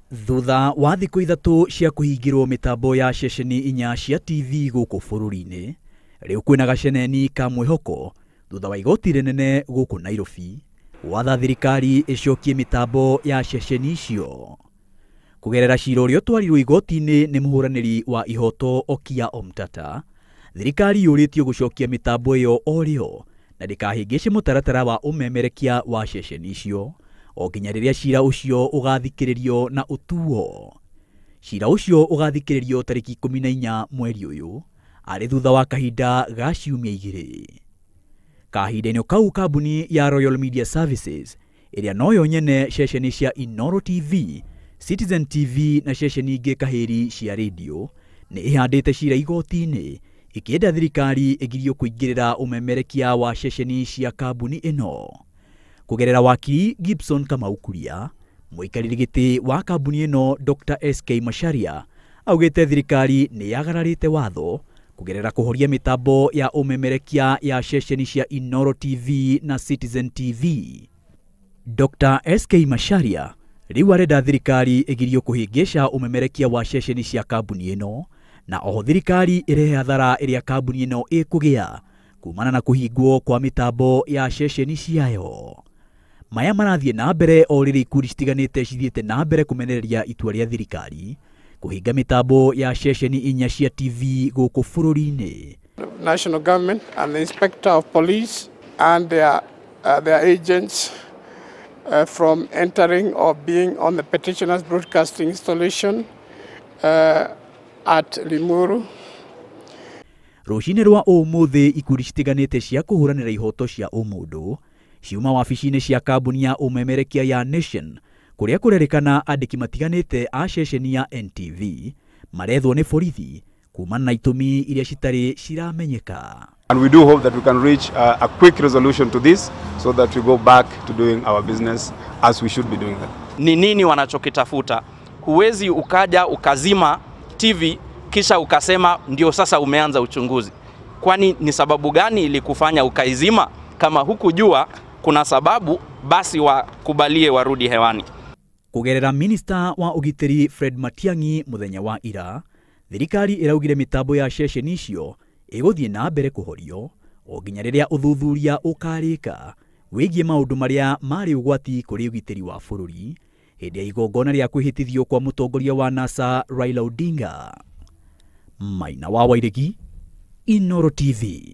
Thutha wa thikũ 3 cia kũhingĩrwo mĩtambo ya ceceni 4 cia TV gũkũ bũrũri-inĩ, rĩu kwĩna gaceneni ka mwĩhoko thutha wa igoti rĩnene gũkũ Nairobi gwatha thirikari ĩcokie mĩtambo ya ceceni icio. Kũgerera cira ũrĩa ũtwarirwo igoti-inĩ nĩ mũhũranĩri wa ihoto Okiya Omtata, thirikari yũrĩtio gũcokia mĩtambo ĩyo o rĩo na ndĩkahĩngĩce mũtaratara wa ũmemerekia wa ceceni icio o nginya rĩrĩa cira ũcio ũgathikĩrĩrio na ũtuo. Cira ũcio ũgathikĩrĩrio tarĩki 14 mweri ũyũ, arĩ thutha wa kahinda ga ciumia 2. Kahinda-inĩ kau kambuni ya Royal Media Services ĩrĩa noyo nyene ceceni cia Inooro TV, Citizen TV na ceceni ingĩ kahĩri cia radio nĩ ĩhandĩte cira igoti-inĩ ĩkĩenda thirikari ĩgirio kũingĩrĩra ũmemerekia wa ceceni cia kambuni ĩno. Kũgerera wakiri Gibson Kamau Kuria, mũikarĩri gĩtĩ wa kambuni ĩno Dr. SK Macharia augĩte thirikari nĩ yagararĩte watho kũgerera kũhoria mĩtambo ya ũmemerekia ya ceceni cia Inooro TV na Citizen TV. Dr. SK Macharia rĩu arenda thirikari ĩgirio kũhĩngĩca ũmemerekia wa ceceni cia kambuni ĩno na oho thirikari ĩrehe hathara ĩrĩa kambuni ĩno ĩkũgĩa kumana na kũhingwo kwa mĩtambo ya ceceni ciayo. Maya marathiĩ na mbere o rĩrĩa ikundi citiganĩte cithiĩte na mbere kũmenereria itua rĩa thirikari kũhinga mĩtambo ya ceceni 4 cia TV gũkũ bũrũri-inĩ. National government and the inspector of police and their agents from entering or being on the petitioner's broadcasting installation at Limuru. Rũcinĩ rwa ũmũthĩ ikundi citiganĩte cia kũhũranĩra ihoto cia ũmũndũ ciuma wabici-inĩ cia kambuni ya ũmemerekia ya Nation kũrĩa kũrerĩkana andĩki matiganĩte a ceceni ya NTV marethwo nĩ borithi kumana na itũmi iria citarĩ ciramenyeka. And we do hope that we can reach a quick resolution to this so that we go back to doing our business as we should be doing them. Ni nini wanachokitafuta? Huwezi ukaja ukazima TV kisha ukasema ndio sasa umeanza uchunguzi. Kwani ni sababu gani ilikufanya ukaizima? Kama hukujua kuna sababu, basi wakubalie warudi hewani. Kugerera minista wa ũgitĩri Fred Matiang'i mũthenya wa ira, thirikari ĩraugire mĩtambo ya ceceni icio ĩgũthiĩ na mbere kũhorio o nginya rĩrĩa ũthuthuria ũkarĩka wĩgiĩ maũndũ marĩa marĩ ũgwati kũrĩ ũgitĩri wa bũrũri hĩndĩ ya igongona rĩa kwĩhĩtithio kwa mũtongoria wa NASA Raila Odinga. Maina wa Wairegi, Inooro TV.